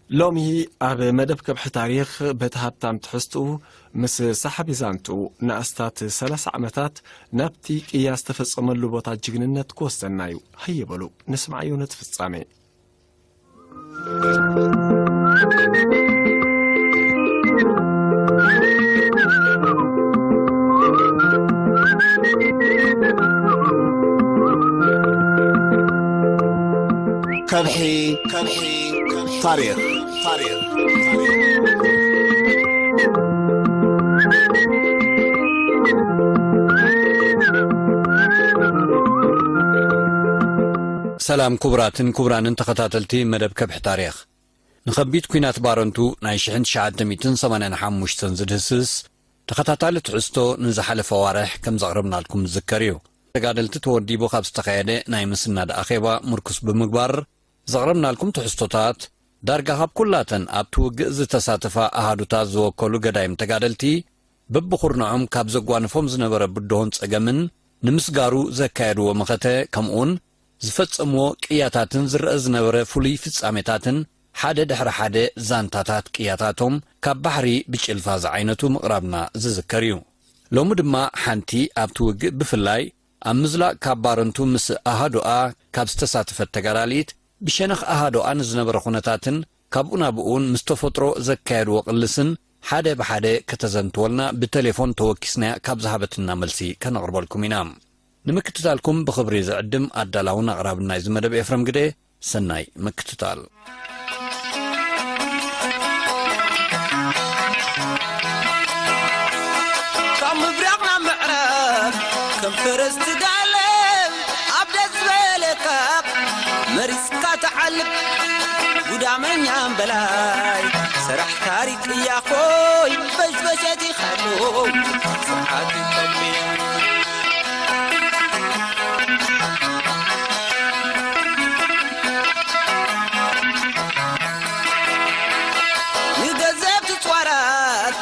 ሎሚ ኣብ መደብ ከብሒ ታሪኽ በቲ ሃብታም ትሕዝትኡ ምስ ሰሓቢ ዛንትኡ ንኣስታት ሰላሳ ዓመታት ናብቲ ቅያ ዝተፈጸመሉ ቦታ ጅግንነት ክወስደና እዩ። ሃየ በሉ ንስምዓዮ ነቲ ፍጻሜ። ከብሒ ከብሒ ታሪኽ ታሪኽ ሰላም ክቡራትን ክቡራንን ተኸታተልቲ መደብ ከብሒ ታሪኽ። ንኸቢድ ኲናት ባረንቱ ናይ ሽሕን ትሽዓተ ሚእትን ሰማንያን ሓሙሽተን ዝድህስስ ተኸታታሊ ትሕዝቶ ንዝሓለፈ ኣዋርሕ ከም ዘቕረብናልኩም ዝዝከር እዩ። ተጋደልቲ ተወዲቡ ካብ ዝተኻየደ ናይ ምስናድ ኣኼባ ምርኩስ ብምግባር ዘቕረብናልኩም ትሕዝቶታት ዳርጋ ካብ ኩላተን ኣብቲ ውግእ ዝተሳተፋ ኣሃዱታት ዝወከሉ ገዳይም ተጋደልቲ በብኹርንዖም ካብ ዘጓንፎም ዝነበረ ብድሆን ጸገምን ንምስጋሩ ዘካየድዎ መኸተ ከምኡውን ዝፈጸምዎ ቅያታትን ዝረአ ዝነበረ ፍሉይ ፍጻሜታትን ሓደ ድሕሪ ሓደ ዛንታታት ቅያታቶም ካብ ባሕሪ ብጭልፋ ዝዓይነቱ ምቕራብና ዝዝከር እዩ። ሎሚ ድማ ሓንቲ ኣብቲ ውግእ ብፍላይ ኣብ ምዝላቕ ካብ ባረንቱ ምስ ኣሃዱኣ ካብ ዝተሳተፈት ተጋዳሊት ብሸነኽ ኣሃዱኣ ንዝነበረ ኩነታትን ካብኡ ናብኡን ምስ ተፈጥሮ ዘካየድዎ ቅልስን ሓደ ብሓደ ከተዘንትወልና ብቴሌፎን ተወኪስናያ ካብ ዝሃበትና መልሲ ከነቕርበልኩም ኢና። ንምክትታልኩም ብኽብሪ ዝዕድም ኣዳላውን ኣቕራብን ናይዚ መደብ ኤፍረም ግደ፣ ሰናይ ምክትታል። ካብ ምብራቕ ናብ ምዕራብ ከም ፈረስ ትጋልብ ኣብ ደስ ዝበለካ መሪስካ ትሓልብ ጉዳመኛ እምበላይ ሰራሕ ታሪክ እያ ኾይ በሽበሸት ኢኻሉ ስርዓት ኢትዮጵያ። ንገዘብቲ ጸዋራት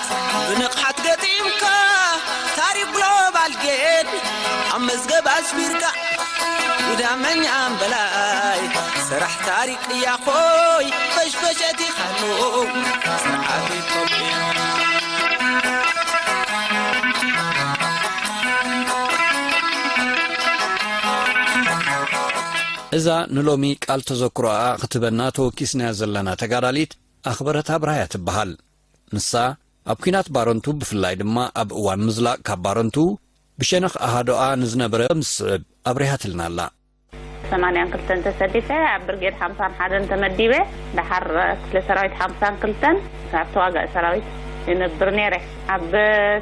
ብንቕሓት ገጢምካ ታሪኽ ግሎባል ጌድ ኣብ መዝገብ ኣስፊርካ ጉዳመኛ እምበላይ ሰራሕ ታሪኽ ቅያ ኾይ ፈሽፈሸት ኢኻሉ ስርዓት ኢትዮጵያ። እዛ ንሎሚ ቃል ተዘክሮኣ ክትበና ተወኪስናያ ዘለና ተጋዳሊት ኣኽበረት ኣብርሃያ ትበሃል። ንሳ ኣብ ኲናት ባረንቱ ብፍላይ ድማ ኣብ እዋን ምዝላቕ ካብ ባረንቱ ብሸነኽ ኣሃዶኣ ንዝነበረ ከም ዝስዕብ ኣብሪሃትልና ኣላ። ሰማንያን ክልተን ተሰሊፈ ኣብ ብርጌድ ሓምሳን ሓደን ተመዲበ። ደሓር ክፍለ ሰራዊት ሓምሳን ክልተን ካብ ተዋጋኢ ሰራዊት ይነብር ነይረ። ኣብ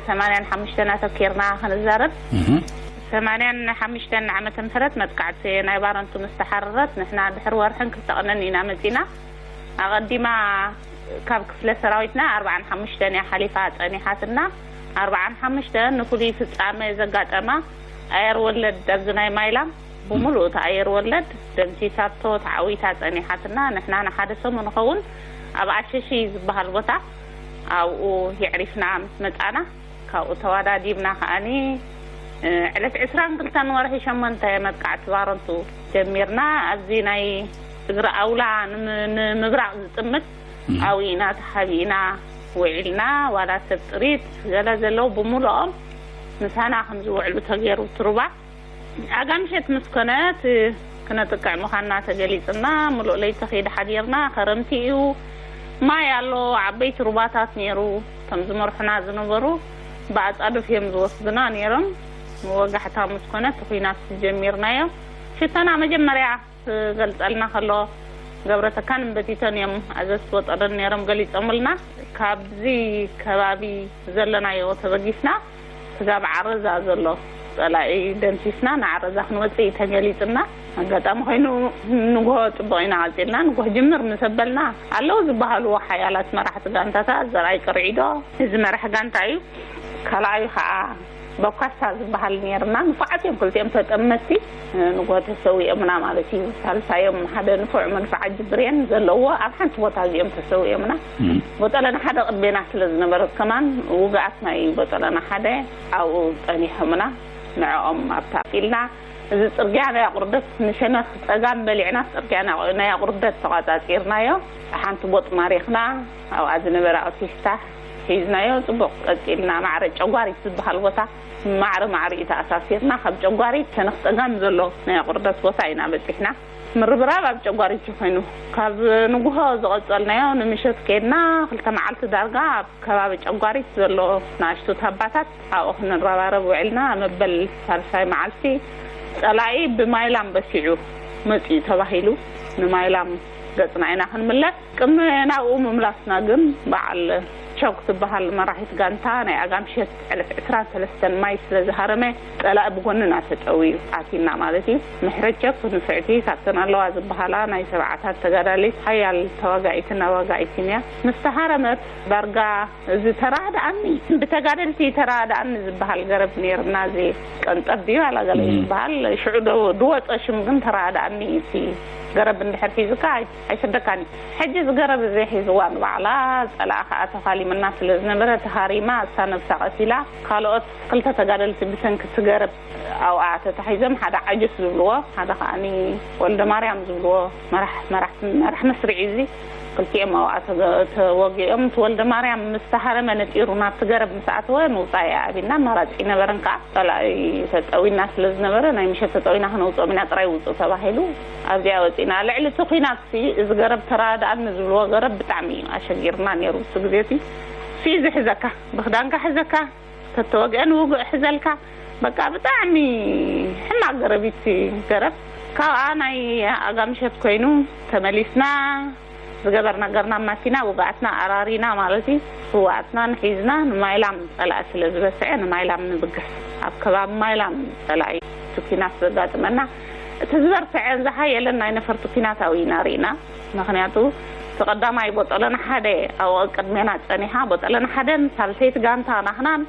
ሰማንያን ሓሙሽተን ኣተኪርና ክንዛረብ፣ እህ። ሰማንያን ሓሙሽተን ዓመተ ምህረት መጥቃዕቲ ናይ ባረንቱ ምስ ተሓረረት ንሕና ድሕሪ ወርሕን ክልተ ቅነን ኢና መጺና። ኣቐዲማ ካብ ክፍለ ሰራዊትና ኣርብዓን ሓሙሽተን እያ ሓሊፋ ጸኒሓትና። ኣርብዓን ሓሙሽተን ንፍሉይ ፍጻመ ዘጋጠማ ኣየር ወለድ ኣብዚ ናይ ማይላም ብምሉእ እቲ ኣየር ወለድ ደምሲሳቶ ተዓዊታ ጸኒሓትና። ንሕና ንሓደ ሰሙን ንኸውን ኣብ ኣሸሺ ዝበሃል ቦታ ኣብኡ የዕሪፍና ምስ መጻና ካብኡ ተወዳዲብና ከኣኒ፣ እ፣ ዕለት ዕስራን ክልተን ወርሒ ሸሞንተ መጥቃዕቲ ባረንቱ ጀሚርና። ኣብዚ ናይ እግሪ ኣውላ ንም-፣ ንምብራቕ ዝጥምት እም። ዓው ኢና ተሓቢእና ውዒልና። ዋላ ሰብ ጥሪት ገለ ዘለዉ ብምልኦም ምሳና ከም ዝውዕሉ ተገይሩ ትሩባ። ኣጋ ምሸት ምስ ኮነት ክነጥቅዕ ምዃንና ተገሊጽና፣ ምሉእ ለይቲ ኺድ ሓዲርና። ኸረምቲ እዩ፣ ማይ ኣሎ፣ ዓበይቲ ሩባታት ነይሩ። እቶም ዝመርሑና ዝነበሩ ብኣጻድፍ እዮም ዝወስዱና ነይሮም። ወጋሕታ ምስ ኮነት እቲ ኲናት ጀሚርናዮ። ሽቶና መጀመርያ ክገልጸልና ከሎ ገብረተካን እምበቲቶን እዮም ኣዘዝቲ ወጠረን ነይሮም ገሊጾምልና። ካብዚ ከባቢ ዘለናዮ ተበጊስና ስጋብ ዓረዛ ዘሎ ጸላኢ ደምሲስና ንዓረዛ ክንወጽእ እዩ ተገሊጽና። ኣጋጣሚ ኮይኑ ንግሆ ጽቡቕ ኢና ቀጺልና። ንግሆ ጅምር ምስ ኣበልና ኣለዉ ዝበሃሉ ሓያላት መራሕቲ ጋንታታት ዘርኣይ ቅርዒዶ እዚ መራሕ ጋንታ እዩ። ካልኣዩ ኸኣ በኳሳ ዝበሃል ነይርና። ንፉዓት እዮም ክልቲኦም ተጠመትቲ። ንግሆ ተሰዊኦምና ማለት እዩ። ሳልሳዮም ሓደ ንፉዕ መድፍዓጂ ብሬን ዘለዎ ኣብ ሓንቲ ቦታ እዚኦም ተሰዊኦምና። እም። ቦጠለና ሓደ ቅድሜና ስለ ዝነበረት ከማን ውግኣት ናይ ቦጠለና ሓደ ኣብኡ ጸኒሖምና። ንዕኦም ኣብታ ኢልና እዚ ጽርግያ ናይ ኣቑርደት ንሸነኽ ጸጋም በሊዕና፣ ጽርግያ ናይ ኣቑርደት ተቋጻጺርናዮ። ሓንቲ ቦጥ ማሪኽና፣ ኣብኣ ዝነበረ ኣውቲስታ ሒዝናዮ፣ ጽቡቕ ቀጺልና። ማዕረ ጨጓሪት ዝበሃል ቦታ ማዕረ ማዕሪኡ ተኣሳሲርና፣ ካብ ጨጓሪት ሸነኽ ጸጋም ዘሎ ናይ ኣቑርደት ቦታ ኢና በጺሕና። ምርብራብ ኣብ ጨጓሪት ኮይኑ፣ ካብ ንጉሆ ዝቐጸልናዮ ንምሸት ከይድና፣ ክልተ መዓልቲ ዳርጋ ኣብ ከባቢ ጨጓሪት ዘሎ ንኣሽቱ ታባታት ኣብኡ ክንረባረብ ውዕልና። መበል ሳልሳይ መዓልቲ ጸላኢ ብማይላም በሲዑ መጺኡ ተባሂሉ፣ ንማይላም ገጽና ኢና ክንምለስ። ቅድሚ ናብኡ ምምላስና ግን፣ በዓል ቾክ ትበሃል መራሒት ጋንታ ናይ ኣጋምሸት ዕለት ዕስራን ሰለስተን ማይ ስለ ዝሃረመ፣ ጸላኢ ብጎንና ተጠውዩ ኣቲና ማለት እዩ። ምሕረት ቸክ ንፍዕቲ ካብተን ኣለዋ ዝበሃላ ናይ ሰብዓታት ተጋዳሊት ሓያል ተዋጋኢትን ኣዋጋኢትን እያ። ምስ ተሃረመት ዳርጋ እዚ ተራድኣኒ፣ ብተጋደልቲ ተራድኣኒ ዝበሃል ገረብ ነይርና፣ እዚ ቀንጠብ ድዩ ኣላገለ ዝበሃል፣ ሽዑ ዶ-፣ ድወፀ ሽም ግን ተራድኣኒ እቲ ገረብ እንድሕር ሒዙካ ኣይ-፣ ኣይሰደካን እዩ። ሕጂ እዚ ገረብ እዚ ሒዝዋ ንባዕላ፣ ጸላኢ ከኣ ተፋሊምና ስለ ዝነበረ ተሃሪማ፣ እሳ ነብሳ ቀቲላ፣ ካልኦት ክልተ ተጋደልቲ ብሰንኪ እቲ ገረብ ኣብኣ ተታሒዞም፣ ሓደ ዓጁስ ዝብልዎ፣ ሓደ ከኣኒ ወልደ ማርያም ዝብልዎ መራሕ፣ መራሕ፣ መራሕ መስርዕ እዚ፣ ክልቲኦም ኣብኣ ተገ-፣ ተወጊኦም። እቲ ወልደ ማርያም ምስ ተሃረመ ነጢሩ ናብቲ ገረብ ምስ ኣተወ፣ ምውጻእ ኣቢልና፣ ኣማራጺ ኣይነበረን። ከኣ ጸላኢ ተጠዊና ስለ ዝነበረ፣ ናይ ምሸት ተጠዊና ክነውጽኦም ኢና፣ ጥራይ ውጹ ተባሂሉ፣ ኣብዚኣ ወጺና። ልዕሊ እቲ ኲናት ሲ፣ እዚ ገረብ ተራድኣኒ ዝብልዎ ገረብ ብጣዕሚ እዩ ኣሸጊርና ነይሩ። እሱ ግዜ እቲ ሲ ዝሕዘካ፣ ብኽዳንካ ሕዘካ፣ ተተወግአ ንውግእ ሕዘልካ። በቃ ብጣዕሚ ሕማቅ ገረብ እዩ እቲ ገረብ። ካብኣ ናይ ኣጋምሸት ኮይኑ ተመሊስና፣ ዝገበርና ገርና ማኪና ውግኣትና ኣራሪና ማለት እዩ። ስውኣትና ንሒዝና ንማይላም ጸላኢ ስለ ዝበስዐ ንማይላም ንብገስ። ኣብ ከባቢ ማይላም ጸላኢ እቲ ኲናት ዘጋጥመና። እቲ ዝበርትዐን ዝሓየለን ናይ ነፈርቲ ኲናት ኣብኡ ኢና ርኢና። ምኽንያቱ እቲ ቀዳማይ ቦጠለና ሓደ ኣብኡ ቅድሜና ጸኒሓ፣ ቦጠለና ሓደን ሳልሰይቲ ጋንታ ናህናን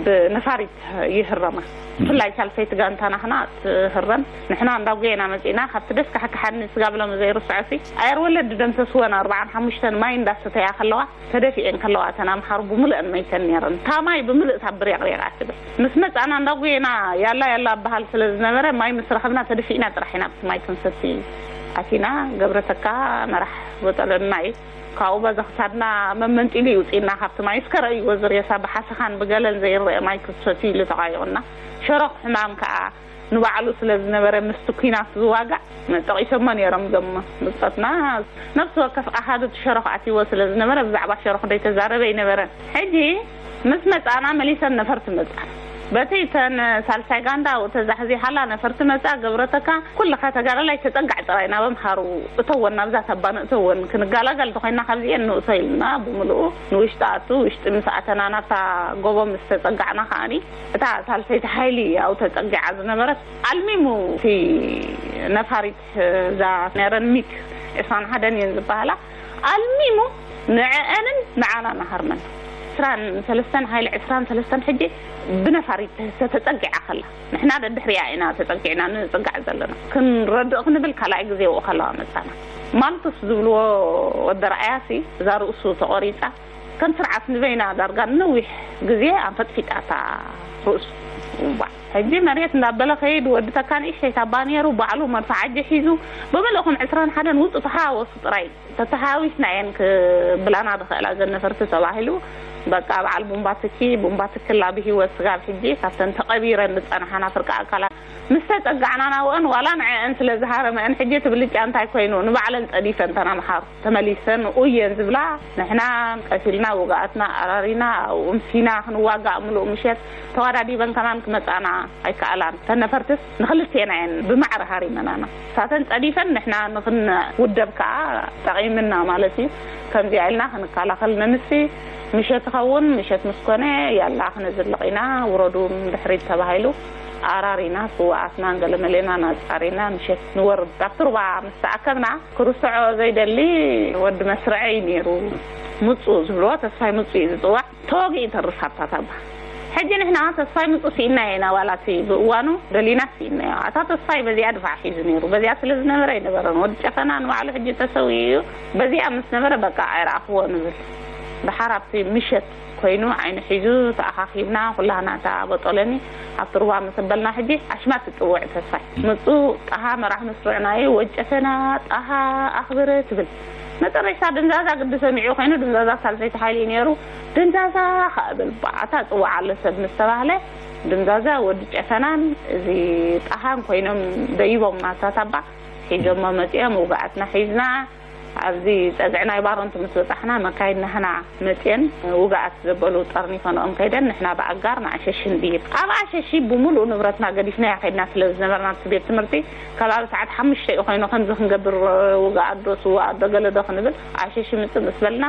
ብነፋሪት ይህረማ። ብፍላይ ሳልሰይቲ ጋንታ ናህና ትህረም። ንሕና እንዳጎየና መጺእና፣ ካብቲ ደስ ካሕካሓኒ ስጋብ ሎሚ ዘይርስዖሲ፣ ኣየር ወለድ ደምሰስወን ኣርባዓን ሓሙሽተን ማይ እንዳሰተያ ከለዋ፣ ተደፊኤን ከለዋ፣ እተን ኣምሓሩ ብምሉአን መይተን ነይረን። እታ ማይ ብምሉእ እታ ብርያቕሪቓ ትብል። ምስ መጻና እንዳጎየና ያላ ያላ ኣበሃል ስለ ዝነበረ፣ ማይ ምስ ረኸብና ተደፊእና ጥራሕ ኢና ኣብቲ ማይ ክንሰቲ ኣቲና። ገብረተካ መራሕ ወጠለና እዩ። ካብኡ በዚ ክሳድና መመንጢሉ ይውፅእና፣ ካብቲ ማይ እስከ ረእይዎ ዝሬሳ ብሓሰኻን ብገለን ዘይረአ ማይ ክትሰትዩ ኢሉ ተቓይቑና። ሸሮኽ ሕማም ከዓ ንባዕሉ ስለ ዝነበረ ምስቲ ኲናት ዝዋጋእ ጠቒሶሞ ነይሮም እዞም ብጾትና። ነፍሲ ወከፍ ኣሃዱ እቲ ሸሮኽ ኣትይዎ ስለ ዝነበረ ብዛዕባ ሸሮኽ ዘይተዛረበ ኣይነበረን። ሕጂ ምስ መጻና መሊሰን ነፈርቲ መጻ። በቲ እተን ሳልሳይ ጋንዳ ኣብኡ ተዛሕዚሓላ ነፈርቲ መጻ። ገብረተካ ኩልኻ ተጋዳላይ ተጸጋዕ ጥራይ ናብ ኣምሓሩ እተወን፣ ናብዛ ተባን እተወን፣ ክንጋላጋል ተኾይና ካብዚኤን ንእቶ ኢልና ብምልኡ ንውሽጢ ኣቱ። ውሽጢ ምስ ኣተና ናብታ ጎቦ ምስ ተጸጋዕና ከኣኒ እታ ሳልሰይቲ ሓይሊ ኣብኡ ተጸጊዓ ዝነበረት ኣልሚሙ እቲ ነፋሪት እዛ ነረን ሚግ ዕስራን ሓደን እየን ዝበሃላ። ኣልሚሙ ንዕአንን ንዓና ንሃርመን። ዕስራን ሰለስተን ሓይሊ ዕስራን ሰለስተን ሕጂ ብነፋሪት ተጸጊዓ ከላ፣ ንሕና ደድሕሪኣ ኢና ተጸጊዕና ንጽጋዕ ዘለና። ክንረድእ ክንብል ካልኣይ ግዜ ውኡ ከለዋ መጻና። ማልቱስ ዝብልዎ ወዲ ረኣያሲ እዛ ርእሱ ተቖሪጻ ከም ስርዓት ንበይና ዳርጋ ንነዊሕ ግዜ ኣንፈጥፊጣታ ርእሱ። እዋእ፣ ሕጂ መሬት እንዳበለ ከይድ። ወዲ ተካ ንእሽተይ ታባ ነይሩ፣ ባዕሉ መድፍዓጂ ሒዙ፣ ብምልእኹም ዕስራን ሓደን ውጹ ተሓዋወሱ ጥራይ። ተተሓዋዊስና እየን ክብላና ዝኽእላ እዘን ነፈርቲ ተባሂሉ። በቃ በዓል ቡምባ ትኪ፣ ቡምባ ትክላ ብህይወት ስጋብ ሕጂ ካብተን ተቐቢረን ዝጸንሓና ፍርቂ ኣካላት ምስ ተጸጋዕና ናብአን፣ ዋላ ንዐአን ስለ ዝሃረመአን፣ ሕጂ እቲ ብልጫ እንታይ ኮይኑ፣ ንባዕለን ጸዲፈን እተን ኣምሓሩ። ተመሊሰን ኡየን ዝብላ፣ ንሕና ቀሲልና ውግኣትና ኣራሪና ኣብኡ ምሲና ክንዋጋእ ምሉእ ምሸት ተዋዳዲበን ከማን ክመጻና ኣይከኣላን። እተን ነፈርትስ ንኽልቴና እየን ብማዕረ ሃሪመናና። እሳተን ጸዲፈን ንሕና ንኽንውደብ ከኣ ጠቒምና ማለት እዩ። ከምዚኣ ኢልና ክንከላኸል ነንሲ ምሸት ይኸውን። ምሸት ምስ ኮነ ያላ ክነዝልቕ ኢና፣ ውረዱ ንድሕሪት ተባሂሉ ኣራሪና ስውኣትናን ገለመሌናን ኣጻሪና ምሸት ንወርድ። ኣብቲ ሩባ ምስ ተኣከብና፣ ክርስዖ ዘይደሊ ወዲ መስርዐይ ነይሩ። ምጹ ዝብልዎ፣ ተስፋይ ምጹ እዩ ዝጽዋዕ። ተዋጊኡ ይተርፍ ኣብታ ታባ። ሕጂ ንሕና ተስፋይ ምጹ ስኢንናዮ ኢና፣ ዋላ እቲ ብእዋኑ ደሊና ስኢንናዮ። ኣታ ተስፋይ በዚኣ ድፋዕ ሒዙ ነይሩ። በዚኣ ስለ ዝነበረ ኣይነበረን። ወዲ ጨፈና ንባዕሉ ሕጂ ተሰዊኡ እዩ። በዚኣ ምስ ነበረ በቃ ኣይረኣኽዎ ንብል። ድሓር ኣብቲ ምሸት ኮይኑ ዓይኑ ሒዙ ተኣኻኺብና ኩላህና እታ ቦጦሎኒ ኣብቲ ሩባ ምስ በልና፣ ሕጂ ኣሽማት ትጽውዕ ተስፋይ ምጹ፣ ጣሃ መራሕ መስርዕናዩ፣ ወጨፈና፣ ጣሃ ኣኽብር ትብል። መጨረሽታ ድንዛዛ ግዲ ሰሚዑ ኮይኑ፣ ድንዛዛ ሳልሰይቲ ሓይሊ እዩ ነይሩ። ድንዛዛ ከኣ ብል፣ ባዕታ ጽዋዕ ኣሎ ሰብ ምስ ተባህለ፣ ድንዛዛ ወዲ ጨፈናን እዚ ጣሃን ኮይኖም ደይቦም ማሳታባ ሒዞሞ መጺኦም፣ ውግኣትና ሒዝና፣ ኣብዚ ጸግዒ ናይ ባረንቱ ምስ በጻሕና፣ መካይን ናህና መጽየን፣ ውግኣት ዘበሉ ጠርኒፈንኦም ከይደን፣ ንሕና ብኣጋር ንኣሸሺ ንድይብ። ኣብ ኣሸሺ ብምሉኡ ንብረትና ገዲፍናዮ ከይድና ስለ ዝነበርና፣ ኣብቲ ቤት ትምህርቲ ከባቢ ሰዓት ሓሙሽተ እዩ ኮይኑ፣ ከምዚ ክንገብር፣ ውግኣት ዶ ስውኣት ዶ ገለ ዶ ክንብል፣ ኣሸሺ ምጽእ ምስ በልና፣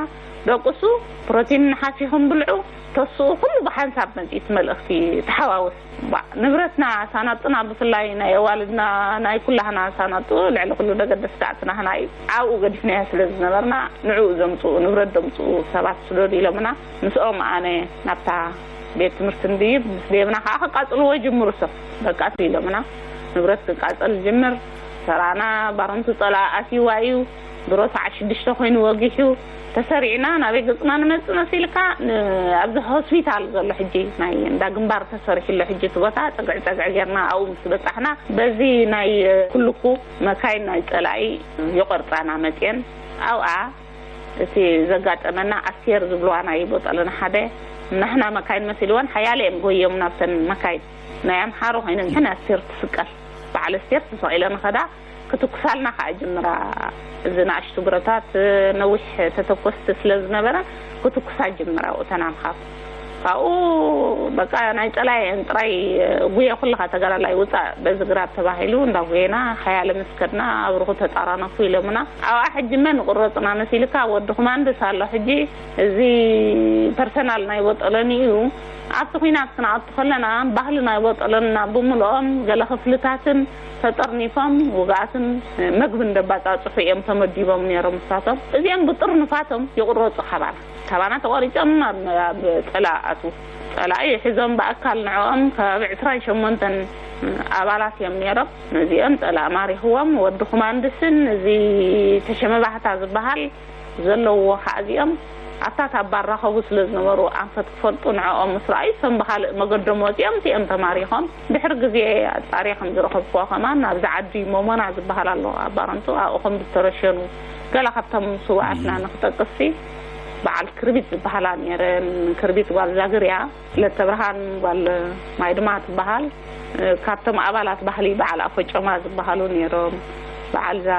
ደቁሱ ፕሮቲን ንሓሲኹም ብልዑ፣ ተስኡ ኩሉ ብሓንሳብ መጺእ እቲ መልእኽቲ ተሓዋወስ። ባ፣ ንብረትና ሳናጡና፣ ብፍላይ ናይ ኣዋልድና፣ ናይ ኩላህና ሳናጡ፣ ልዕሊ ኩሉ ደገደስ ከኣ እቲ ናህና እዩ። ኣብኡ ገዲፍናዮ ስለ ዝነበርና፣ ንዕኡ ዘምጽኡ፣ ንብረት ዘምጽኡ ሰባት ስደዱ ኢሎምና። ምስኦም ኣነ ናብታ ቤት ትምህርቲ ንድይብ፣ ምስ ደየብና ከኣ ከቃጽልዎ ይጅምሩ። ሰብ በቃ ኢሎምና፣ ንብረት ክቃጸል ይጅምር። ተራና ባረንቱ ጸላኣ ኣትይዋ እዩ። ድሮ ሰዓት ሽዱሽተ ኮይኑ ወጊሑ፣ ተሰሪዕና ናበይ ገጽና ንመጽእ መሲልካ፣ ን-፣ ኣብዚ ሆስፒታል ዘሎ ሕጂ ናይ እንዳ ግንባር ተሰሪሑ ኣሎ ሕጂ እቲ ቦታ፣ ጸግዒ ጸግዒ ጌርና ኣብኡ ምስ በጻሕና፣ በዚ ናይ ኩልኩ መካይን ናይ ጸላኢ ይቆርጻና መጽየን። ኣብኣ እቲ ዘጋጠመና፣ ኣስቴር ዝብልዋ ናይ ቦጠለና ሓደ፣ ናህና መካይን መሲልወን ሓያለ እዮም ጎዮም ናብተን መካይን ናይ ኣምሓሩ ኮይነን፣ ሕን ኣስቴር ትስቀል፣ በዓል ኣስቴር ተሰቒለ ንኸዳ፣ ክትኩሳልና ከኣ ጅምራ። እዚ ንኣሽቱ ብረታት ነዊሕ ተተኮስቲ ስለ ዝነበረ፣ ክትኩሳ ጅምራ እተን ኣምሓሩ። ካብኡ በቃ ናይ ጸላኤን ጥራይ ጉየ፣ ኩልኻ ተጋዳላይ ውጻእ በዚ ግራብ ተባሂሉ፣ እንዳ ጉየና ሓያለ ምስ ከድና ኣብርኹ ተጣራነፉ ኢሎምና። ኣብኣ ሕጂ መን ቁረጽና መሲልካ፣ ወዲ ኩማንድስ ኣሎ ሕጂ፣ እዚ ፐርሰናል ናይ ቦጠሎኒ እዩ። ኣብቲ ኲናት ክንኣቱ ከለና፣ ባህሊ ናይ ቦጠሎንና ብምልኦም ገለ ክፍልታትን ተጠርኒፎም ውግኣትን መግብን ደባጻጽሑ እዮም ተመዲቦም ነይሮም። ንሳቶም እዚኦም ብጥርንፋቶም ይቑረጹ ካባና። ካባና ተቖሪጾም ኣብ፣ ኣብ ጸላኢ ኣትዉ። ጸላኢ ሒዞም ብኣካል ንዕኦም ከባቢ ዕስራን ሸሞንተን ኣባላት እዮም ነይሮም። ነዚኦም ጸላኢ ማሪኽዎም። ወዲ ኩማንድስን እዚ ተሸመ ባህታ ዝበሃል ዘለዎ ኸዓ እዚኦም ኣብታ ታባ ራኸቡ ስለ ዝነበሩ ኣንፈት ክፈልጡ ንዕኦም ምስ ረኣዩ፣ እሶም ብኻልእ መገዶም ወጺኦም፣ እዚኦም ተማሪኾም። ድሕሪ ግዜ ኣጻርየ ከም ዝረኸብክዎ ከማን ኣብዚ ዓዲ ሞሞና ዝበሃል ኣሎ ኣብ ባረንቱ፣ ኣብኡ ከም ዝተረሸኑ ገለ ካብቶም ስውኣትና ንክጠቅስሲ፣ በዓል ክርቢት ዝበሃላ ነይረን። ክርቢት ጓል ዛግር እያ። ለተብርሃን ጓል ማይድማ ትበሃል። ካብቶም ኣባላት ባህሊ በዓል ኣፎጨማ ዝበሃሉ ነይሮም። በዓል ዛ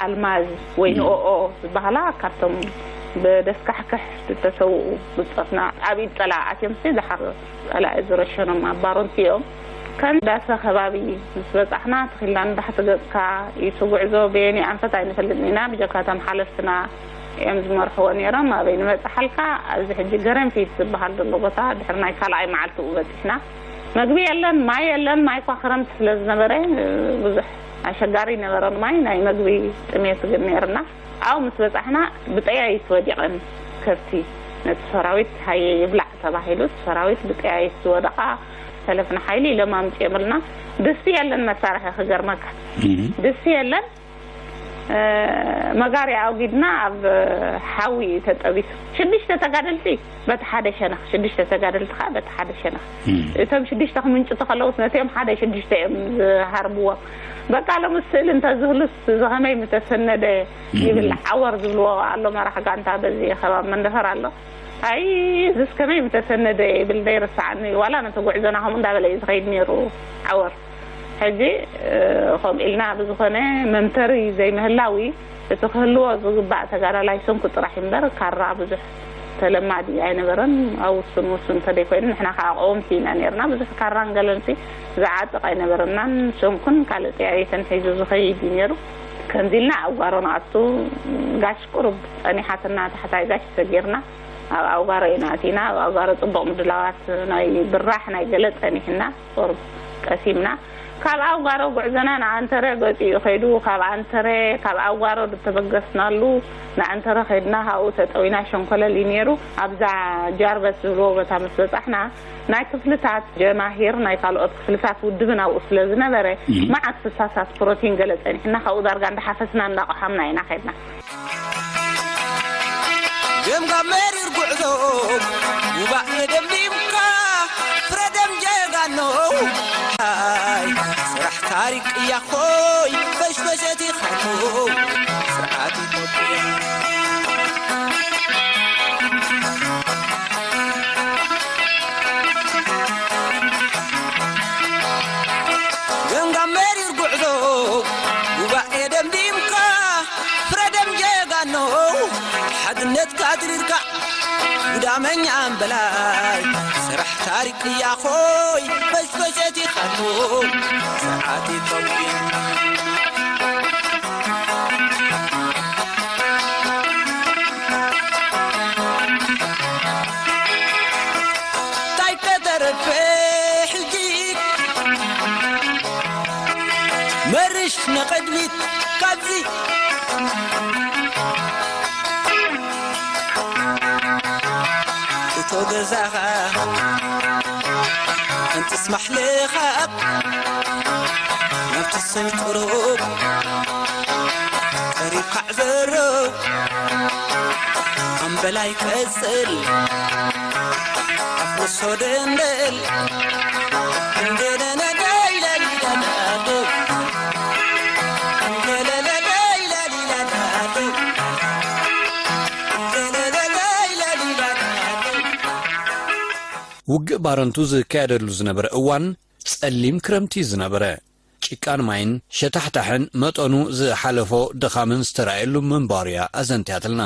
ኣልማዝ ወይ ንኦኦ ዝበሃላ ካብቶም ብደስካሕክሕ ዝተሰውኡ ብጾትና ኣብ ኢድ ጸላኢ ኣትዮም ሲ ዝሓር ጸላኢ ዝረሸኖም ኣብ ባሮንቲ እዮም። ከም ዳሰ ከባቢ ምስ በጻሕና፣ ተኺልና ንታሕቲ ገጽካ እዩ እቲ ጉዕዞ። በየኒ ኣንፈት ኣይንፈልጥን ኢና፣ ብጀካ እቶም ሓለፍትና እዮም ዝመርሕዎ ነይሮም። ኣበይ ንበጽሓልካ? ኣብዚ ሕጂ ገረንፊት ዝበሃል ዘሎ ቦታ፣ ድሕሪ ናይ ካልኣይ መዓልትኡ በጺሕና። መግቢ የለን፣ ማይ የለን። ማይ እኳ ክረምቲ ስለ ዝነበረ፣ ብዙሕ ኣሸጋሪ ነበረ ማይ። ናይ መግቢ ጥሜት ግን ነይርና። ኣብኡ ምስ በጻሕና፣ ብጠያይት ወዲቐን ከብቲ፣ ነቲ ሰራዊት ሃየ ይብላዕ ተባሂሉ፣ እቲ ሰራዊት ብጠያይት ዝወደቓ ሰለፍና ሓይሊ ኢሎም ኣምጺኦምልና። ድስቲ የለን መሳርሒ፣ ክገርመካ። ድስቲ የለን። እ፣ መጋርያ ኣውጊድና ኣብ ሓዊ ተጠቢሱ። ሽዱሽተ ተጋደልቲ በቲ ሓደ ሸነኽ፣ ሽዱሽተ ተጋደልቲ ኸኣ በቲ ሓደ ሸነኽ። እቶም ሽዱሽተ ክምንጭቱ ከለውስ ነቲኦም ሓደ ሽዱሽተ እዮም ዝሃርብዎም። በቃ ሎምስ ስእሊ እንተዝህሉስ እዚ ኸመይ ምተሰነደ ይብል። ዓወር ዝብልዎ ኣሎ፣ መራሕ ጋንታ በዚ ከባቢ መንደፈር ኣሎ። ኣይ፣ እዚስ ከመይ ምተሰነደ ይብል፣ ዘይርስዓኒ። ዋላ ነቲ ጉዕዞና ከምኡ እንዳበለ እዩ ዝኸይድ ነይሩ ዓወር። ሕጂ፣ እ፣ ከምኡ ኢልና ብዝኾነ መምተሪ ዘይምህላዊ፣ እቲ ክህልዎ ዝግባእ ተጋዳላይ ሰንኩ ጥራሕ እምበር፣ ካራ ብዙሕ ተለማዲ ኣይነበረን። ኣብ ውሱን ውሱን እንተደይኮይኑ፣ ንሕና ከዓ ቀወምቲ ኢና ነይርና። ብዙሕ ካራን ገለንሲ ዝዓጥቕ ኣይነበረናን። ሰንኩን ካልእ ጠያይተን ሒዙ ዝኸይድ እዩ ነይሩ። ከምዚ ኢልና ኣብ ጓሮ ንኣቱ፣ ጋሽ ቁሩብ ጸኒሓትና፣ ታሕታይ ጋሽ ሰጊርና ኣብ ኣውጋሮ ኢና ኣቲና። ኣብ ኣውጋሮ ጽቡቕ ምድላዋት ናይ ብራሕ ናይ ገለ ጸኒሕና፣ ቁሩብ ቀሲምና። ካብ ኣውጋሮ ጉዕዞና ንኣንተረ ገጺኡ ከይዱ፣ ካብ ኣንተረ፣ ካብ ኣውጋሮ ዝተበገስናሉ ንኣንተረ ከይድና፣ ካብኡ ተጠዊና ሸንኮለል እዩ ነይሩ። ኣብዛ ጃርበት ዝብልዎ ቦታ ምስ በጻሕና፣ ናይ ክፍልታት ጀማሂር፣ ናይ ካልኦት ክፍልታት ውድብን ኣብኡ ስለ ዝነበረ፣ መዓት ፍሳሳት ፕሮቲን ገለ ጸኒሕና፣ ካብኡ ዳርጋ እንዳሓፈስና እንዳቆሓምና ኢና ከይድና። ደምጋ መሪር ጉዕዞ ጉባኤ ደምዲምካ ፍረ ደም ጀጋኖ። ሃይ ስራሕ ታሪክ እያ ኾይ ፈሽፈሸቲ ኻቶ ስርዓት ኢትዮጵያ። ገምጋም መሪር ጉዕዞ ጉባኤ ደምዲምካ ፍረ ደም ጀጋኖ። ሓድነትካ ኣትሪርካ ጉዳመኛ እምበላይ ስራሕ ታሪክ እያ ኾይ ፈሽፈሸቲ ኻቶ ስርዓት ኢትዮጵያ። እንታይ ተተረፈ ሕጂ መርሽ ንቕድሚት ካብዚ እቶ ገዛኻ እንጥስ ማሕለኻ ናብቲ ሰይ ቅሩብ ቀሪብካ ዕዘረው ኣምበላይ ቀጽል ኣፍርሶ ደንደል እንደለለለይለሊለዳዶ እንደለለለይለሊለዳዶ እንደለለለይለሊለዳዶ። ውግእ ባረንቱ ዝካየደሉ ዝነበረ እዋን ጸሊም ክረምቲ እዩ ዝነበረ። ጭቃን ማይን ሸታሕታሕን መጠኑ ዝሓለፎ ድኻምን ዝተራእየሉ ምንባሩ እያ ኣዘንትያትልና።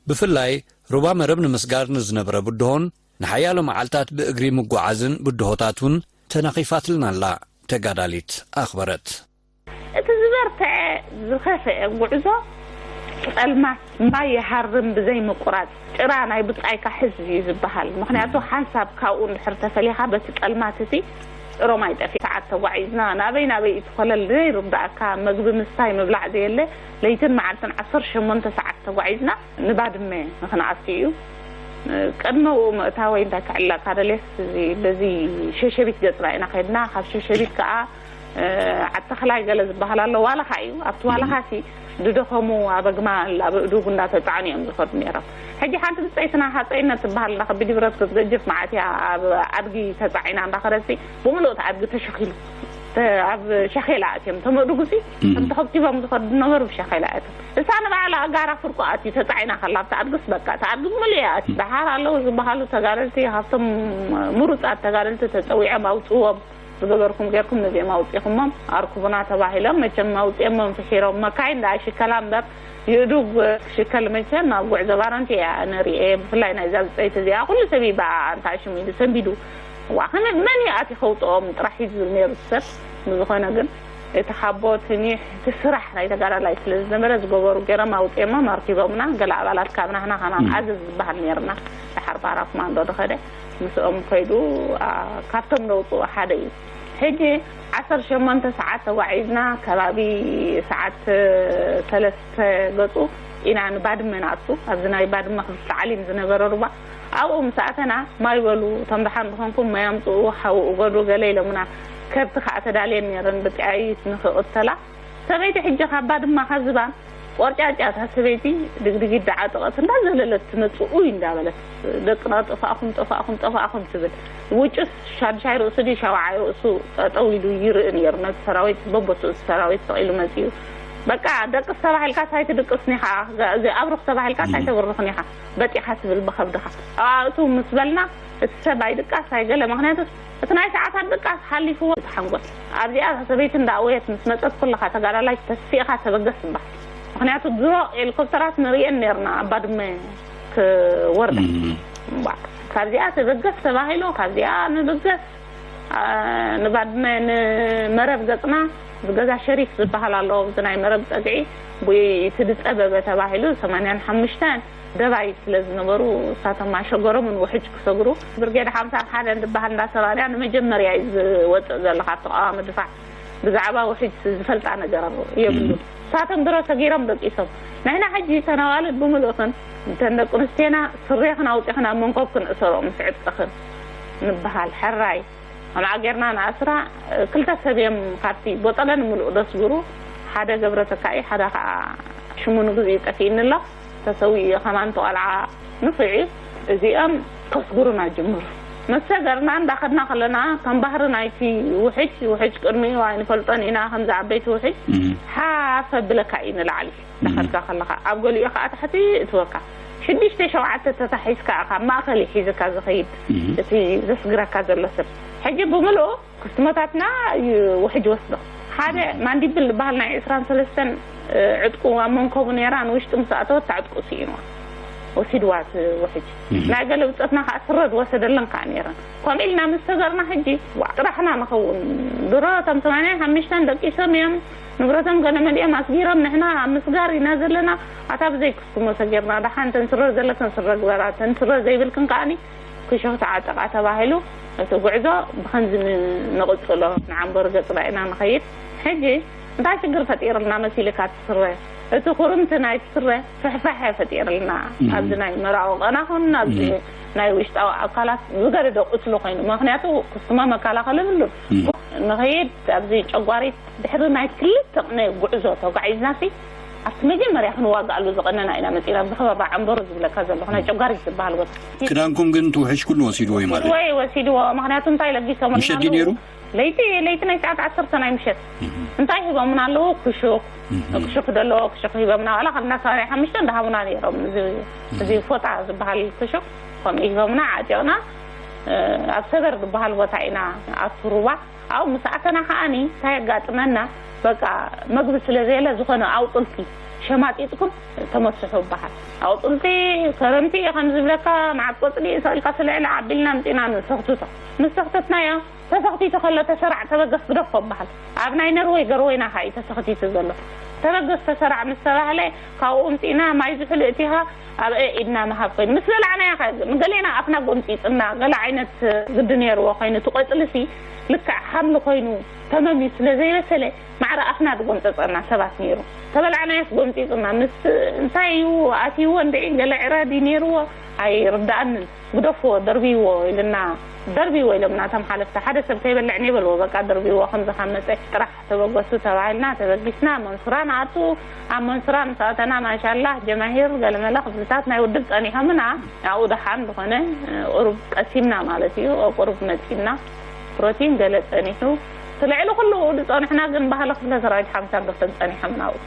ብፍላይ ሩባ መረብ ንምስጋር ንዝነበረ ብድሆን ንሓያሎ መዓልታት ብእግሪ ምጉዓዝን ብድሆታት እውን ተናኺፋትልና ኣላ ተጋዳሊት ኣኽበረት። እቲ ዝበርትዐ ዝኸፍአ ጉዕዞ ጸልማት ማይ ይሃርም ብዘይ ምቁራጽ ጭራ ናይ ብጻይካ ሕዝ እዩ ዝበሃል። ምኽንያቱ ሓንሳብ ካብኡ እንድሕር ተፈሊኻ በቲ ጸልማት እቲ ጭሮ ማይ ጠፊኡ። ሰዓት ተጓዒዝና ናበይ ናበይ እቲ ኮለል ዘይርዳእካ መግቢ ምስታይ ምብላዕ ዘየለ ለይትን መዓልትን ዓሰርተ ሸሞንተ ሰዓት ተጓዒዝና ንባድመ ንኽንኣቱ እዩ። ቅድሚ ኣብኡ ምእታወይ እንታይ ክዕለካ ደልየስ እዚ በዚ ሸሸቢት ገጽና ኢና ከድና። ካብ ሸሸቢት ከኣ ዓዲ ተኽላይ ገለ ዝበሃል ኣሎ። ዋላኻ እዩ ኣብቲ ዋላኻ ሲ ዝደኸሙ ኣብ ኣግማል ኣብ እዱግ እንዳተጻዕኑ እዮም ዝኸዱ ነይሮም። ሕጂ ሓንቲ ብጸይትና ሃጸይነት ትበሃል እንዳ ከቢድ ብረት ክትገጅፍ መዓት እያ ኣብ ኣድጊ ተጻዒና እንዳኸደሲ ብምሉእ እቲ ኣድጊ ተሸኺሉ ተ- ኣብ ሸኼላ ኣትዮም ተመእዱጉ ሲ ከም ተኸብኪቦም ዝኸዱ ነበሩ ብሸኼላ ኣትዮም። እሳ ንባዕላ ኣጋራ ፍርቁ ኣትዩ ተጻዒና ከላ ኣብቲ ኣድግስ በቃ እቲ ኣድጊ ብምሉእ እያ ኣትዩ። ደሓር ኣለዉ ዝበሃሉ ተጋደልቲ ካብቶም ምሩጻት ተጋደልቲ ተጸዊዖም ኣውጽዎም ዝገበርኩም ጌርኩም ነዚኦም ኣውጺኹሞም ኣርክቡና ተባሂሎም መቸም ኣውጺኦሞም ፍሒሮም መካይን ደኣ ሽከላ እምበር ይእዱግ ሽከል መቸም ኣብ ጉዕዞ ባረንቲ እያ ንርኤ ብፍላይ ናይዛ ብጸይቲ እዚኣ ኩሉ ሰብ እዩ ብኣ ኣንታ ሽሙ ኢሉ ሰንቢዱ ዋ ከመይ መን እዩ ኣትዩ ከውጽኦም ጥራሕ እዩ ዝብል ነይሩ እቲ ሰብ ብዝኾነ ግን እቲ ሓቦ እቲ ኒሕ እቲ ስራሕ ናይ ተጋዳላይ ስለ ዝነበረ ዝገበሩ ጌሮም ኣውጺኦሞም ኣርኪቦምና ገለ ኣባላት ካብ ናህና ከማን ኣዘዝ ዝበሃል ነይርና ደሓር ባራ ኮማንዶ ዝኸደ ምስኦም ከይዱ ካብቶም ዘውፅኡ ሓደ እዩ። ሕጂ ዓሰርተ ሸሞንተ ሰዓት ተጓዒዝና ከባቢ ሰዓት ሰለስተ ገፁ ኢና ንባድመ ንኣቱ። ኣብዚ ናይ ባድመ ክፍቲ ዓሊም ዝነበረ ሩባ ኣብኡ ምስ ኣተና ማይ በሉ እቶም ደሓን ዝኾንኩም ማይ ኣምፅኡ ሓዊ እገዱ ገለ ኢሎምና። ከብቲ ከዓ ተዳልየን ነይረን ብጥያይት ንክቕተላ ሰበይቲ ሕጂ ካብ ባድማ ካብ ዝባን ቆርጫጫ እታ ሰበይቲ ድግድጊት ደዓጠቐት እንዳዘለለት ትመጽእ ኡይ እንዳበለት ደቅና ጠፋእኹም ጠፋእኹም ጠፋእኹም ትብል። ውጩስ ሻድሻይ ርእሱ ድዩ ሻውዓይ ርእሱ ጠጠው ኢሉ ይርኢ ነይሩ ነቲ ሰራዊት በቦትኡ እቲ ሰራዊት ስቕ ኢሉ መጺኡ። በቃ ደቅስ ተባሂልካስ ኣይትድቅስን ኢኻ፣ እዚ ኣብርኽ ተባሂልካስ ኣይተብርኽን ኢኻ፣ በጢኻ ትብል ብኸብድኻ። ኣብኣ እትው ምስ በልና እቲ ሰብ ኣይድቃስ ኣይገለ ምኽንያቱ እቲ ናይ ሰዓታት ድቃስ ሓሊፍዎ እቲ ሓንጎል ኣብዚኣ እታ ሰበይቲ እንዳእወየት ምስ መጸት ኩልኻ ተጋዳላይ ተስፊእኻ ተበገስ እምባ ምኽንያቱ ድሮ ሄሊኮፕተራት ንርእየን ነርና ኣብ ባድመ ክወርዳ እምባ ካብዚኣ ተበገስ ተባሂሉ ካብዚኣ ንብገስ ንባድመ ንመረብ ገጽና ዝገዛ ሸሪፍ ዝበሃል ኣሎ እዚ ናይ መረብ ጸግዒ ብቲ ዝጸበበ ተባሂሉ ሰማንያን ሓሙሽተን ደባይ ስለ ዝነበሩ እሳቶም ኣሸገሮምን ውሕጅ ክሰግሩ ብርጌድ ሓምሳን ሓደን ዝበሃል እንዳሰራርያ ንመጀመርያ እዩ ዝወፅእ ዘሎ ካብ ተቃዋሚ ድፋዕ ብዛዕባ ውሕጅ ዝፈልጣ ነገር የብሉ እሳቶም ድሮ ሰጊሮም ደቂሶም ንሕና ሕጂ ተነዋልድ ብምልእኽን እንተን ደቂ ኣንስትዮና ስሬኽን ኣውፂኽን ኣብ መንኮብ ክንእሰሮ ምስ ዕጥቅኽን ንበሃል ሕራይ ከምኣ ጌርና ንኣስራ ክልተ ሰብ እዮም ካብቲ ቦጠለ ንምሉእ ደስጉሩ ሓደ ገብረ ተካኢ ሓደ ከዓ ሽሙ ንግዚኡ ጠፊእኒ ኣሎ ተሰዊኡ እዩ ከማን ተቆልዓ ንፍዒ እዚኦም ከስጉሩና ጅምሩ። መሰገርና እንዳኸድና ከለና ከም ባህሪ ናይቲ ውሕጅ፣ ውሕጅ ቅድሚኡ ኣይንፈልጦን ኢና፣ ከምዚ ዓበይቲ ውሕጅ ሓፍ ኣብለካ እዩ ንላዕሊ። እንዳኸድካ ከለኻ ኣብ ገሊኡ ከዓ ታሕቲ እትወካ። ሽዱሽተ ሸውዓተ ተታሒዝካ ኢኻ ማእኸል ይሒዝካ ዝኸይድ እቲ ዘስግረካ ዘሎ ሰብ። ሕጂ ብምልኡ ክስትሞታትና እዩ ውሕጅ ወስዶ። ሓደ ማንዲብል ዝበሃል ናይ ዕስራን ሰለስተን ዕጥቁ ኣብ መንከቡ ነይራ፣ ንውሽጢ ምስ ኣተወት ታዕጥቁ ስኢንዋ፣ ወሲድዋ እቲ ውሕጅ። ናይ ገለ ብጾትና ከዓ ስረ ዝወሰደለን ከዓ ነይረን። ከምኡ ኢልና ምስ ተዘርና ሕጂ ዋዕ ጥራሕና ንኸውን። ድሮ እቶም ሰማንያን ሓሙሽተን ደቂሶም እዮም፣ ንብረቶም ገለ መሊኦም ኣስጊሮም፣ ንሕና ኣብ ምስጋር ኢና ዘለና። ኣታ ብዘይ ክስትሞ ሰጊርና፣ ደሓን ተን ስረ ዘለክን ስረ ግበራ፣ ተን ስረ ዘይብልክን ከዓኒ ክሾፍ ተዓጠቓ ተባሂሉ እቲ ጉዕዞ ብኸምዚ ን-፣ ንቕጽሎ። ንዓምቦር ገጽና ኢና ንኸይድ። ሕጂ እንታይ ሽግር ፈጢርልና መሲልካ እቲ ስረ? እቲ ኩርምቲ ናይቲ ስረ ፍሕፋሐ ፈጢርልና። ኣብዚ ናይ መራዊ ቀናኹን ኣብዚ ናይ ውሽጣዊ ኣካላት ዝገደደ ቁስሊ ኮይኑ፣ ምኽንያቱ ክስትሞ መከላኸሊ የብሉን። ንኸይድ ኣብዚ ጨጓሪት ድሕሪ ናይ ክልተ ቅነ ጉዕዞ ተጓዒዝናሲ ኣብቲ መጀመርያ ክንዋግኣሉ ዝቐነና ኢና መፂና። ኣብዚ ከባቢ ዓምበሩ ዝብለካ ዘለኹ ናይ ጨጓሪት ዝበሃል ቦታ። ክዳንኩም ግን ትውሕሽ ኩሉ ወሲድዎ እዩ ማለት እዩ? ወይ ወሲድዎ። ምኽንያቱ እንታይ ለጊሶም ምሸት ድዩ ኣለዉ? ነይሩ? ለይቲ፣ ለይቲ ናይ ሰዓት ዓሰርተ ናይ ምሸት እንታይ ሂቦምና ኣለዉ? ክሹክ። ክሹክ ደሎ ክሹክ ሂቦምና። ዋላ ካብ እንዳሳርያ ሓሙሽተ እንዳሃቡና ነይሮም። እዚ፣ እዚ ፎጣ ዝበሃል ክሹክ ከምኡ ሂቦምና፣ ዓጢቕና። ኣብ ሰገር ዝበሃል ቦታ ኢና ኣብቲ ሩባ። ኣብኡ ምስ ኣተና ከዓኒ እንታይ የጋጥመና? በቃ መግቢ ስለ ዘየለ ዝኾነ ኣውጥልቲ ሸማጢጥኩም ተመስሑ ይበሃል። ኣውጥልቲ ከረምቲ ከም ዝብለካ መዓት ቆጽሊ ሰቒልካ ስለ ኢለ ዓቢልና ኣምጺና ንሰኽትቶ። ምስ ሰኽተትናዮ ተሰኽቲቱ ከሎ ተሰራዕ ተበገስ ግደፎ ይበሃል። ኣብ ናይ ነርወይ ገርወይና ከኣ እዩ ተሰኽቲቱ ዘሎ። ተበገስ ተሰራዕ ምስ ተባህለ ካብኡ ኣምጺእና ማይ ዝሑል እቲኻ ኣብ ኢድና ምሃብ ኮይኑ ምስ በላዕናያ ከ ንገሌና ኣፍና ጎምጺጽና ገለ ዓይነት ግዲ ነይርዎ ኮይኑ እቲ ቆጽልሲ ልክዕ ሓምሊ ኮይኑ ተመምዩ ስለ ዘይበሰለ ማዕረ ኣፍና ዝጎምጸጸና ሰባት ነይሩ። ተበላዕናያስ ጎምጺጽና ምስ እንታይ እዩ ኣትይዎ እንድዒ ገለ ዕረ ድዩ ነይርዎ ኣይርድኣንን። ግደፍዎ ደርብይዎ ኢልና ደርብይዎ ኢሎምና እቶም ሓለፍቲ። ሓደ ሰብ ከይበልዕ ኔበልዎ በቃ ደርብይዎ ከምዚ ካብ መጸ ጥራሕ ተበገሱ ተባሂልና ተበጊስና መንሱራ ንኣቱ። ኣብ መንሱራ ምስ ኣተና ማሻላህ ጀማሂር ገለመለ ክፍልታት ናይ ውድብ ጸኒሖምና ኣብኡ ደሓን ዝኾነ ቁሩብ ቀሲምና ማለት እዩ። ቁሩብ መጺና ፕሮቲን ገለ ጸኒሑ እቲ ልዕሊ ኩሉ ዝጸንሕና ግን ባህሊ ክፍለ ሰራዊት ሓምሳ ዶክተር ጸኒሖምና ኣብኡ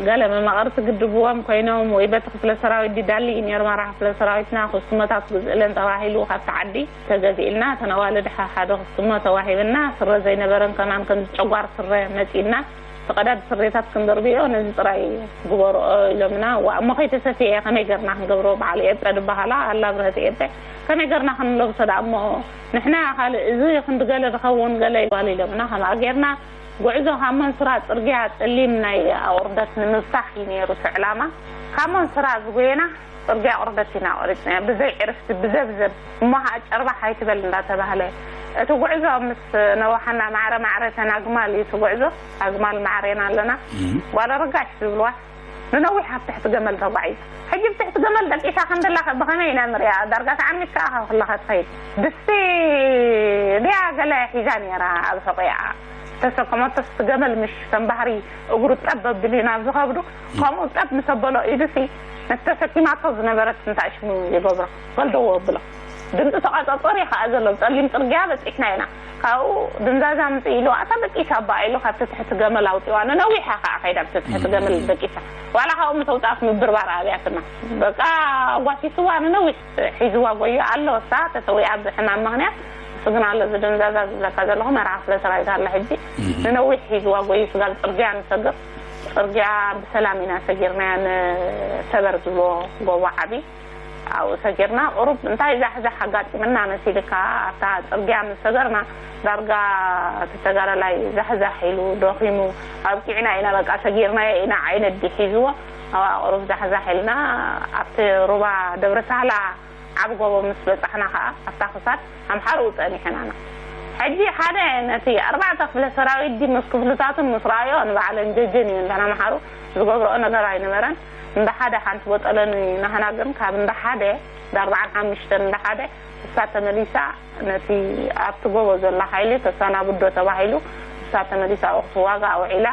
ገለ መማቕርቲ ግድብዎም ኮይኖም ወይ በቲ ክፍለ ሰራዊት ዲዳሊ እዩ ነይሩ መራሕ ክፍለ ሰራዊትና ክስመታት ግዝእለን ተባሂሉ ካብቲ ዓዲ ተገዚእልና እተን ኣዋልድ ሓሓደ ክስሞ ተዋሂብና ስረ ዘይነበረን ከማን ከምዚ ጨጓር ስረ መጺእና እቲ ቀዳድ ስሬታት ክንደርብዮ ነዚ ጥራይ ግበርኦ ኢሎምና። ዋ እሞ ከይተሰፍየ ከመይ ገርና ክንገብሮ በዓል ኤጠ ድበሃላ ኣላ ብረህት ኤጠ ከመይ ገርና ክንለብሶ ደኣ እሞ ንሕና ካልእ እዚ ክንዲ ገለ ዝኸውን ገለ ይባል ኢሎምና ከምኣ ጌርና ጉዕዞ ካብ መንሱራ ጽርግያ ጸሊም ናይ ኣቑርደት ንምብታኽ እዩ ነይሩ እቲ ዕላማ። ካብ መንሱራ ዝጎየና ጽርግያ ኣቑርደት ኢና ቆሪጽናዮ ብዘይ ዕርፍቲ ብዘብዘብ እሞ ኸዓ ጨርባሕ ኣይትበል እንዳተባህለ እቲ ጉዕዞ ምስ ነዋሓና ማዕረ ማዕረ ተን ኣግማል እዩ እቲ ጉዕዞ ኣግማል ማዕሬና ኣለና ጓል ርጋሽ ዝብልዋ ንነዊሕ ኣብ ትሕቲ ገመል ተጓዒዛ ሕጂ ብትሕቲ ገመል ደቂሳ ከምደላ ብኸመይ ኢና ንሪኣ ዳርጋ ተዓሚትካ ኢኻ ኩላኻ ትኸይድ ድስቲ ድያ ገለ ሒዛ ነይራ ኣብ ሕቑኣ ተሰከመቶስ እቲ ገመል ምሽ ከም ባህሪ እግሩ ጠብ ኣቢሉ ናብ ዝኸብዱ ከምኡ ጠብ ምስ ኣበሎ ኢዱሲ ነቲ ተሰኪማቶ ዝነበረት እንታይ ሽሙ ይገብሮ ገልደዎ ኣብሎ ድምፂ ተቋፃፀሪ ከዓ ዘሎ ብፀሊም ፅርግያ በፂሕና ኢና ካብኡ ድንዛዛ ምፅእ ኢሉ ኣታ ደቂሳ ኣባ ኢሉ ካብቲ ትሕቲ ገመል ኣውፂዋ ንነዊሓ ከዓ ከይዳ ብቲ ትሕቲ ገመል ደቂሳ ዋላ ካብኡ ምስ ኣውፅኣት ምብርባር ኣብያትና በቃ ኣጓሲስዋ ንነዊሕ ሒዝዋ ጎዩ ኣሎ እሳ ተሰዊኣ ብሕማም ምክንያት እሱ ግን ኣሎ ዝድንዛዛ ዝብለካ ዘለኹ መርዓ ክፍለ ሰራዊት ኣሎ ሕጂ ንነዊሕ ሒዝዋ ጎዩ ስጋብ ፅርግያ ንሰግር ፅርግያ ብሰላም ኢና ሰጊርናያ ንሰበር ዝብሎ ጎቦ ዓብዪ ኣብኡ ሰጊርና ቁሩብ እንታይ ዛሕዛሕ ኣጋጢምና መሲልካ ኣብታ ፅርግያ ምስ ሰገርና ዳርጋ እቲ ተጋዳላይ ዛሕዛሕ ኢሉ ደኺሙ ኣብቂዕና ኢና በቃ ሰጊርናዮ ኢና ዓይነት ድዩ ሒዝዎ ኣብኣ ቁሩብ ዛሕዛሕ ኢልና ኣብቲ ሩባ ደብረ ሳህላ ዓቢ ጎቦ ምስ በጻሕና ከኣ ኣብታ ክሳድ ኣምሓሩኡ ጸኒሕናና። ሕጂ ሓደ ነቲ ኣርባዕተ ክፍለ ሰራዊት ድዩ ምስ ክፍልታቱን ምስ ረኣዮ ንባዕለን ጀጀን እየን እተን ኣምሓሩ ዝገብርኦ ነገር ኣይነበረን። እንዳ ሓደ ሓንቲ ቦጠለኒ ናህና ግን ካብ እንዳ ሓደ እንዳ ኣርባዓን ሓሙሽተን እንዳ ሓደ እሳ ተመሊሳ ነቲ ኣብቲ ጎቦ ዘላ ሓይሊ ተሳናብዶ ተባሂሉ እሳ ተመሊሳ ኣብኡ ክትዋጋእ ውዒላ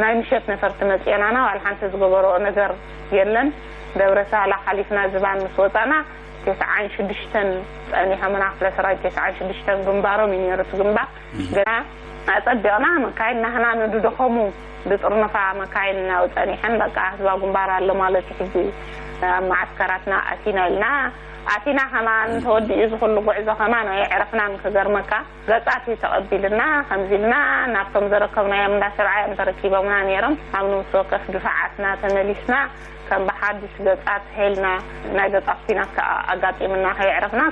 ናይ ምሸት ነፈርቲ መጽኤናና ዋላ ሓንቲ ዝገበርኦ ነገር የለን ደብረ ሳህላ ሓሊፍና ዝባን ምስ ወፃና፣ ተስዓን ሽዱሽተን ፀኒሖምና፣ ክፍለ ሰራዊት ተስዓን ሽዱሽተን ግንባሮም እዩ ነይሩ እቲ ግንባር። ገና ኣፀቢቕና መካይን ናህና ንድደኸሙ ብጥርንፋ መካይን ናብኡ ፀኒሐን፣ በቃ ህዝባዊ ግንባር ኣሎ ማለት እዩ፣ ሕጂ ኣብ መዓስከራትና ኣቲና ኢልና ኣቲና። ከማን ተወዲኡ እዚ ኩሉ ጉዕዞ ከማን ኣይዕረፍናን። ክገርመካ፣ ገጻት እዩ ተቐቢልና፣ ከምዚ ኢልና ናብቶም ዘረከብናዮም እንዳ ሰብዓ እዮም ተረኪቦምና ነይሮም። ኣብ ንስ ወከፍ ድፋዓትና ተመሊስና፣ ከም ብሓድሽ ገጻት ሄልና፣ ናይ ገጻት ኲናት ከኣ ኣጋጢምና ከየዕረፍና።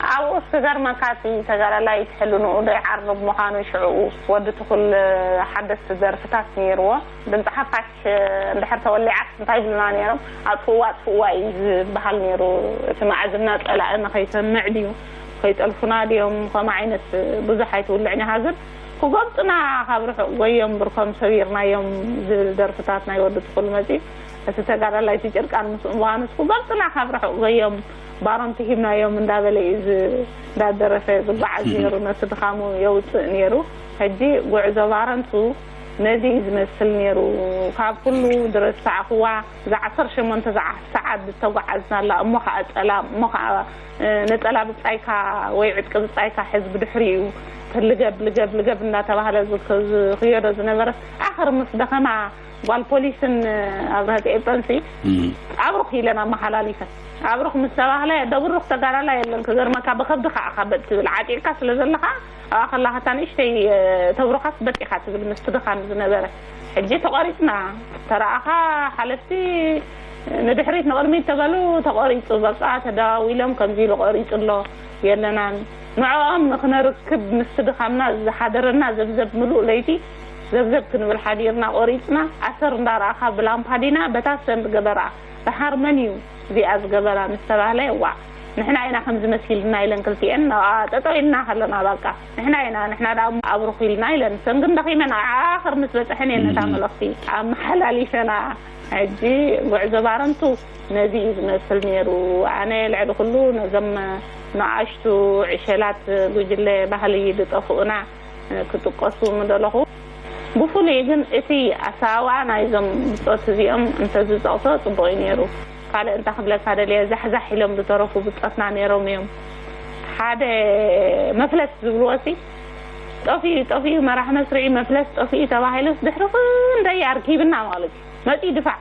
ኣብኡስ ክገርመካ፣ እቲ ተጋዳላይ እቲ ሕልንኡ ዶ ይዓርብ ምዃኑ፣ ሽዕኡ ወዲ ትኹል ሓደስቲ ደርፍታት ነይርዎ። ድምጺ ሓፋሽ እንድሕር ተወሊዓስ እንታይ ይብሉና ነይሮም? "ኣጥፍእዋ፣ ኣጥፍእዋ" እዩ ዝበሃል ነይሩ። እቲ መዓዝና ጸላኢ ንኸይሰምዕ ድዩ፣ ከይጠልፉና ድዮም፣ ከምኡ ዓይነት ብዙሕ ኣይትውልዕን ኢኻ። ግን ክጎብጡና ካብ ርሑቕ ጎዮም ብርኮም ሰቢርናዮም ዝብል ደርፍታት ናይ ወዲ ትኹል መጺኡ። እቲ ተጋዳላይ እቲ ጭርቃን ምስ ምዃኑስ ክጎብጡና ካብ ርሑቕ ጎዮም ባሮንቱ ሂብናዮም እንዳበለ እዩ ዝ-፣ እንዳደረፈ ዝጓዓዝ ነይሩ። ነቲ ድኻሙ የውጽእ ነይሩ። ሕጂ ጉዕዞ ባረንቱ ነዚ እዩ ዝመስል ነይሩ። ካብ ኩሉ ዝረሳዕክዋ፣ እዛ ዓሰርተ ሸሞንተ ሰዓ-፣ ሰዓት ዝተጓዓዝናላ፣ እሞ ኸዓ ጸላም፣ እሞ ኸዓ፣ እ፣ ነጸላ ብጻይካ ወይ ዕጥቂ ብጻይካ ሕዝ ብድሕሪኡ፣ ልገብ፣ ልገብ፣ ልገብ እናተባህለ ዝክ-፣ ዝኽየዶ ዝነበረ፣ ኣኽር ምስ ደኸማ ጓል ፖሊስን ኣብርሀት ኤጠንሲ እም። ኣብሩኽ ኢለን ኣመሓላሊፈን። ኣብሩኽ ምስ ተባህለ፣ ደብሩኽ ተጋዳላይ የለን፣ ክገርመካ፣ ብኸብድኻ ኢኻ በጥ ትብል፣ ዓጢቕካ ስለ ዘለኻ፣ ኣብኣ ከላኻ እታ ንእሽተይ፣ እ፣ ተብሩኻስ በጥ ኢኻ ትብል፣ ምስቲ ድኻም ዝነበረ። ሕጂ ተቖሪጽና፣ ተረኣኻ ሓለፍቲ ንድሕሪት ንቕድሚት ተበሉ፣ ተቖሪጹ፣ በቃ ተደዋዊሎም፣ ከምዚ ኢሉ ቆሪጹ ኣሎ፣ የለናን። ንዕኦም ንኽነርክብ ምስቲ ድኻምና ዝሓደረና ዘብዘብ ምሉእ ለይቲ ዘብዘብ ክንብል ሓዲርና፣ ቆሪጽና፣ ኣሰር እንዳረኣኻ ብላምፓዲና በታ ሰንድ ገበራ። ደሓር መን እዩ እዚኣ ዝገበራ ምስ ተባህለ፣ "እዋእ፣ ንሕና ኢና ከምዚ መሲልና" ኢለን ክልቲኤን፣ ኣብኣ ጠጠው ኢልና ከለና፣ "በቃ ንሕና ኢና፣ ንሕና ደኣ ኣብሩኽ" ኢልና ኢለን። ሰን ግን ደኺመን፣ ኣኽር ምስ በጽሐን እየን ነታ እም። መልእኽቲ ኣመሓላሊፈና። ሕጂ ጉዕዞ ባረንቱ ነዚ እዩ ዝመስል ነይሩ። ኣነ ልዕሊ ኩሉ ነዞም ንኣሽቱ ዕሸላት ጉጅለ ባህሊ ዝጠፍኡና ክጥቀሱ ምደለኹ። ብፍሉይ ግን እቲ ኣሰዋውኣ ናይዞም ብጾት እዚኦም እንተዝጸቕሶ ጽቡቕ እዩ ነይሩ። ካልእ እንታይ ክብለካ ደልየ፣ ዛሕዛሕ ኢሎም ዝተረፉ ብጾትና ነይሮም እዮም። ሓደ መፍለስ ዝብልዎ ሲ ጠፊኡ፣ ጠፊኡ፣ መራሕ መስርዒ መፍለስ ጠፊኡ ተባሂሉስ ድሕሪ ክንደይ ኣርኪብና ማለት እዩ። መጺኡ ድፋዕ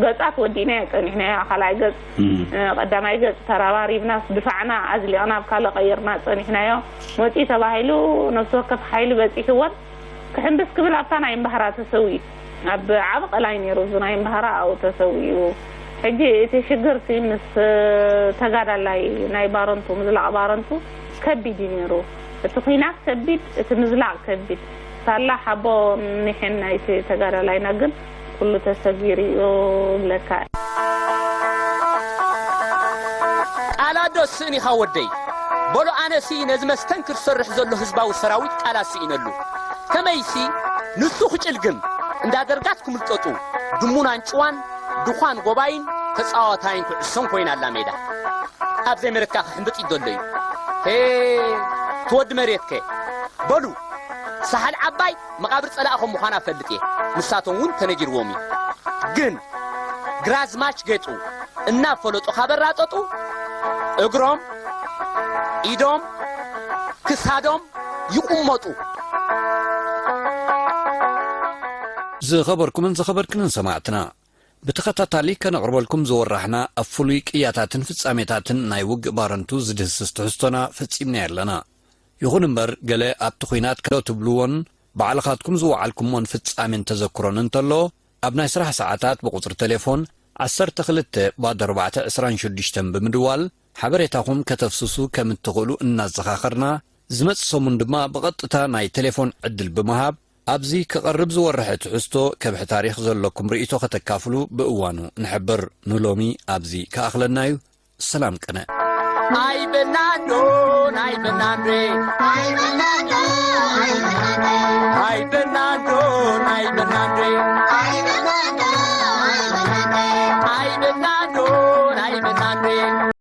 ገጻት ወዲእናዮ ጸኒሕናዮ። ካልኣይ ገጽ፣ እም። እ፣ ቀዳማይ ገጽ ተራባሪብናስ ድፋዕና ኣዝሊቕና ኣብ ካልእ ቀይርና ጸኒሕናዮ። መጺኡ ተባሂሉ ነፍሲ ወከፍ ሓይሊ በጺሕዎን ክሕምብስ ክብል ኣብታ ናይ እምባህራ ተሰዊኡ። ኣብ ዓቢ ቀላይ ነይሩ እዚ ናይ እምባህራ ኣብኡ ተሰዊኡ። ሕጂ እቲ ሽግርሲ ምስ ተጋዳላይ ናይ ባረንቱ፣ ምዝላቕ ባረንቱ ከቢድ እዩ ነይሩ። እቲ ኲናት ከቢድ፣ እቲ ምዝላቕ ከቢድ። ሳላ ሓቦ ኒሕን ናይቲ ተጋዳላይና ግን ኩሉ ተሰጊሩ እዩ ብለካ። ቃላዶ ስእን ኢኻ ወደይ። በሎ ኣነሲ ነዚ መስተንክር ዝሰርሕ ዘሎ ህዝባዊ ሰራዊት ቃላት ስኢነሉ። ከመይሲ ንሱ ክጭልግም እንዳ ደርጋት ክምልጠጡ ድሙን ኣንጭዋን ድዃን ጎባይን ተጻዋታይን ኩዕሶን ኮይና ኣላ ሜዳ። ኣብ ዘይመሬትካ ክሕምብጥ ይደሎ እዩ። ሄ፣ ትወዲ መሬትከ? በሉ፣ ሳሕል ዓባይ መቓብር ጸላእኹም ምዃና እፈልጥ እየ። ንሳቶም እውን ተነጊርዎም እዩ። ግን ግራዝማች ጌጡ እናፈለጡ ካብ ኣራጠጡ፣ እግሮም፣ ኢዶም፣ ክሳዶም ይቁመጡ። ዝኸበርኩምን ዝኸበርክንን ሰማዕትና፣ ብተኸታታሊ ከነቕርበልኩም ዝወራሕና ኣብ ፍሉይ ቅያታትን ፍጻሜታትን ናይ ውግእ ባረንቱ ዝድህስስ ትሕዝቶና ፈጺምናዮ ኣለና። ይኹን እምበር፣ ገለ ኣብቲ ኲናት ከዶ ትብልዎን ባዕልኻትኩም ዝወዓልኩሞን ፍጻሜን ተዘክሮን እንተሎ፣ ኣብ ናይ ስራሕ ሰዓታት ብቁጽሪ ቴሌፎን ዓሰርተ ክልተ ባዶ ኣርባዕተ ዕስራን ሽዱሽተን ብምድዋል ሓበሬታኹም ከተፍስሱ ከም እትኽእሉ እናዘኻኸርና፣ ዝመጽእ ሰሙን ድማ ብቐጥታ ናይ ቴሌፎን ዕድል ብምሃብ፣ ኣብዚ ክቐርብ ዝወረሐ ትሕዝቶ ከብሒ ታሪኽ ዘለኩም ርእይቶ ከተካፍሉ ብእዋኑ ንሕብር። ንሎሚ ኣብዚ ክኣኽለና እዩ። ሰላም ቅነ። ኣይ በናዶ፣ ናይ በናዶ፣ ኣይ በናዶ፣ ኣይ በናዶ፣ ኣይ በናዶ፣ ኣይ በናዶ፣ ኣይ በናዶ፣ ኣይ በናዶ፣ ኣይ በናዶ፣ ኣይ በናዶ።